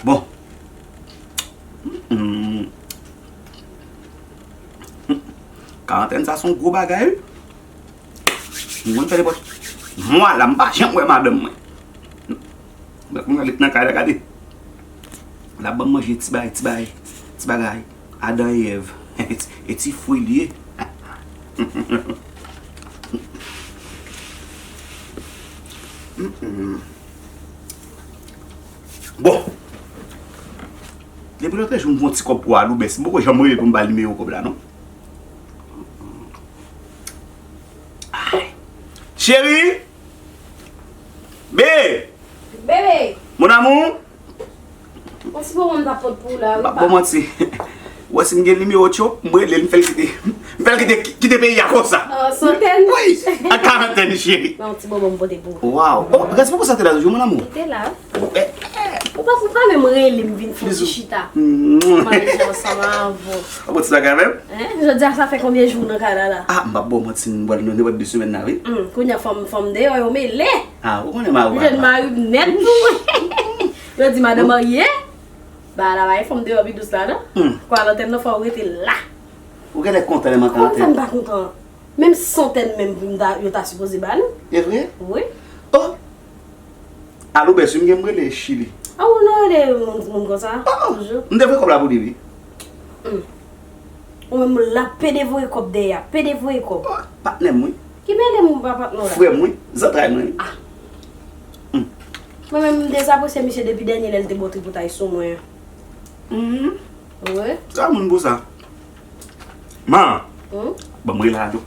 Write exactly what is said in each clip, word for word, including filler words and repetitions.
Bon. Mm. Karantèn sa se yon gwo bagay, wi. M konn fè nenpòt. Mwa la, m pa janm wè madanm mwen. Mwen, kounye a, li nan kay la, gade. L ap ban m manje ti bagay, ti bagay, ti bagay. Adan e Èv. E ti fwi li ye. Mm, mm. Bon. Depi lòt jou m pran ti kòb pou Aloubès, m poko janm rele pou m ba l nimewo kòb la, non. Ay. Cheri! Bebe! Bebe! Mon amour! Yon ti bonbon m t ap pot pou ou la, wi, pa. M ap ba w manti. Ou wè si m gen nimewo Tchop, m rele l, m fè l kite, m fè l kite, kite peyi a konsa. Ah, santèn. Wi, an karantèn, cheri. Nan yon ti bonbon m pote pou ou. Waw. Oh, rès pou santèn la toujou, mon amour. Li te la. Eh, eh. Ou pa, ou pa menm rele m vin fè yon ti chita. Mwen rete ansanm avè w. Ou bon ti bagay menm? Hein? Jodi a, sa fè konbyen jou w nan kay la la? Ah, m p ap ba w manti, m pral nan nenpòt de semèn la, wi. Hmm, kounye a, fò m, fò m deyò, yo mele. Ah, ou konnen mari w pa la. M jwenn mari m nèt tou. Yo di madan marye. Ba la, ba, fò m deyò pi dous la, non? Hmm. Kwa, lantèn nan fò w rete la. Ou genlè kontan lè m an karantèn. Kòman fè m pa kontan? Menm santèn menm pou m ta, yo ta sipoze ba nou. E vre? Wi. Oh! Aloubès, wi, m gen m rele Chili. A, ou nan rele moun, moun konsa? Oh, oh. Toujou. M te voye kòb la pou li, wi. Hmm. Ou menm la, pede voye kòb dèyè, pede voye kòb. Oh, patnè m, wi. Ki mele m ou pa patnè w la? Frè m, wi. Zantray mwen, wi. Ah. Hmm. Mwen menm, m dezapresye misye depi dènye lè l te bò tripotay sou mwen an. Mhm. Wi. Sa moun pou sa. Man, hmm? Ban m rele Alo.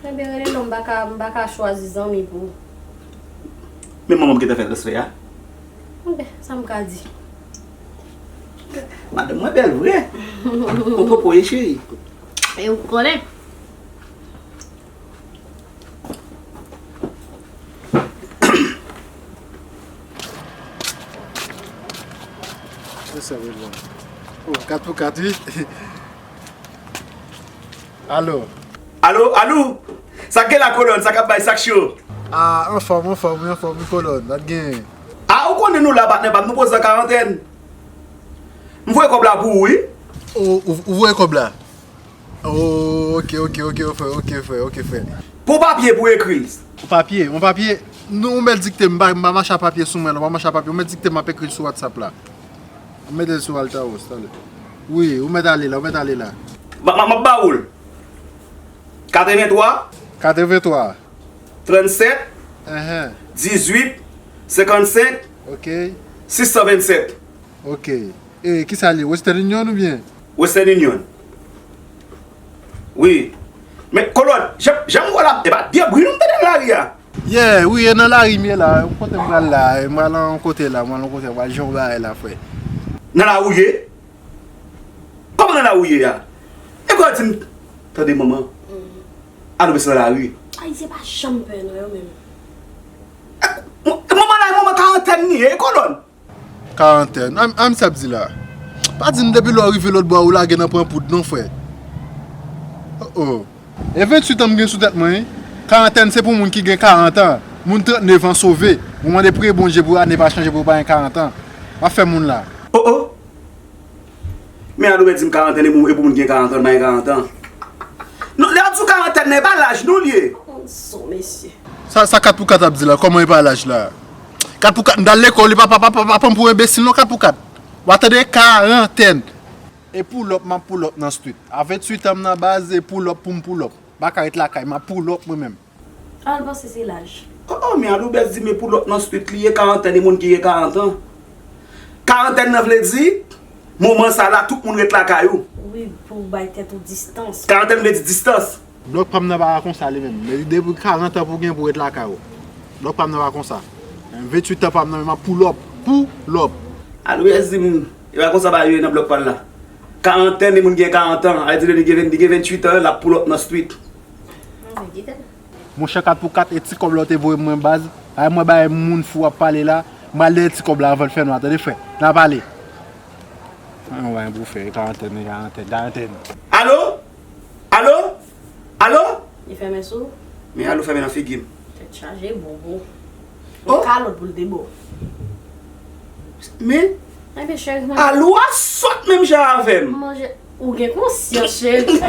Ebyen, rele non, m pa ka, m pa ka chwazi zanmi pou ou. Men manman m gentan fè transfè a. Ebyen, sa m ka di? Madanm mwen bèl vre. Ou pwopo ye, cheri. E ou konnen. Se sa, wi, bon. Oh, kat pou kat, wi. Alo. Alo, Alou! Sa k gen la, Kolòn? Sa k ap bay, sa k cho? Ah, anfòm, anfòm, wi, anfòm, wi, Kolòn. Sa k genyen? Ah, ou konnen nou la, patnè pa m, nou poze an karantèn. M voye kòb la pou ou, wi. Ou, ou, ou voye kòb la? Oh, ok, ok, ok, frè, ok, frè, ok, frè. Pran papye pou ekri l. Papye, yon papye. Non, ou mèt dikte m, m pa, m pa mache ak papye sou mwen, non, m pa mache ak papye. Ou mèt dikte m, m ap ekri l sou WhatsApp la. M mete l sou Altaos, talè. Wi, ou mèt ale la, ou mèt ale la. M, m, m ap ba ou l. Katrevenntwa. Katrevenntwa. Trannsèt. Enhen. Dizuit. Senkannsenk. Ok. Sis san vennsèt. Ok. E, kisa l ye? Western Union oubyen? Western Union. Wi. Men, Kolòn, jan, jan m wè w la, e pa byen bri non m tande nan lari a. Yeah, wi, e nan lari m ye la. Kote m pral la? M pral nan yon kote la, m pral nan yon kote, m pral jwenn yon bagay la, frè. Nan lari w ye? Kòman nan lari w ye a? E kò di m, tande manman. Alo, mesye nan lari. Ayisyen pa janm pè non, yo menm. Manman la, manman karantèn li ye, Kolòn. Karantèn. An, an, sa ap di la. Pa di m depi lè w rive lòt bò a, ou lage nan pran poud non, frè. Oh, oh. E venntuit an m gen sou tèt mwen, wi. Karantèn se pou moun ki gen karant an. Moun trannnev an sove. Ou mande priye Bondye pou ane pa chanje pou ou pa gen karant an. W ap fè moun la. Oh, oh. Men Aloubè di m karantèn e pou, e pou moun ki gen karant an, pa gen karant an. Non, lè w ap di w karantèn nan, e pa laj non li ye. Sa, sa kat pou kat ap di la, kòman e pa laj la? Kat pou kat, m t al lekòl, li pa, pa, pa, pa, pa pran m pou enbesil non, kat pou kat. W a tande karantèn. E pull up, m ap pull up nan street. A venntuit an m nan baz, e pull up pou m pull up. M pa ka ret lakay, m ap pull up mwen menm. Al panse se laj. Oh, oh, men Aloubès di men pull up nan street li ye, karantèn e moun ki gen karant an. Karantèn nan vle di, moman sa la, tout moun ret lakay ou. Wi, pou w bay tèt ou distans. Karantèn vle di distans. Blòk pa m nan pa konsa li menm. Depi karant an pou gen pou ret lakay ou. Blòk pa m nan pa konsa. Venntuit an pa m nan men m ap pull up. Pull up. Aloubès di m, e pa konsa bagay yo ye nan blòk pa l la. Karantèn e moun gen karant an. A di li gen, li gen venntuit an, l ap pull up nan street. Monchè, kat pou kat, e ti kòb la w te voye mwen baz. Ay, mwen bay moun fou ap pale la. Mwen al dèyè ti kòb la avan l fè nwa, tande frè. N a pale. An, w a gen pou fè, karantèn, karantèn, karantèn. Alo? Alo? Alo? Li fèmen sou ou? Men Alo fèmen nan figi m. Tèt chaje, bobo. Oh? Yon kalòt pou l te ba w. Men, Ebyen, cheri, mwen. Alou a sot menm jan avè m. Manje. Ou gen konsyans, cheri.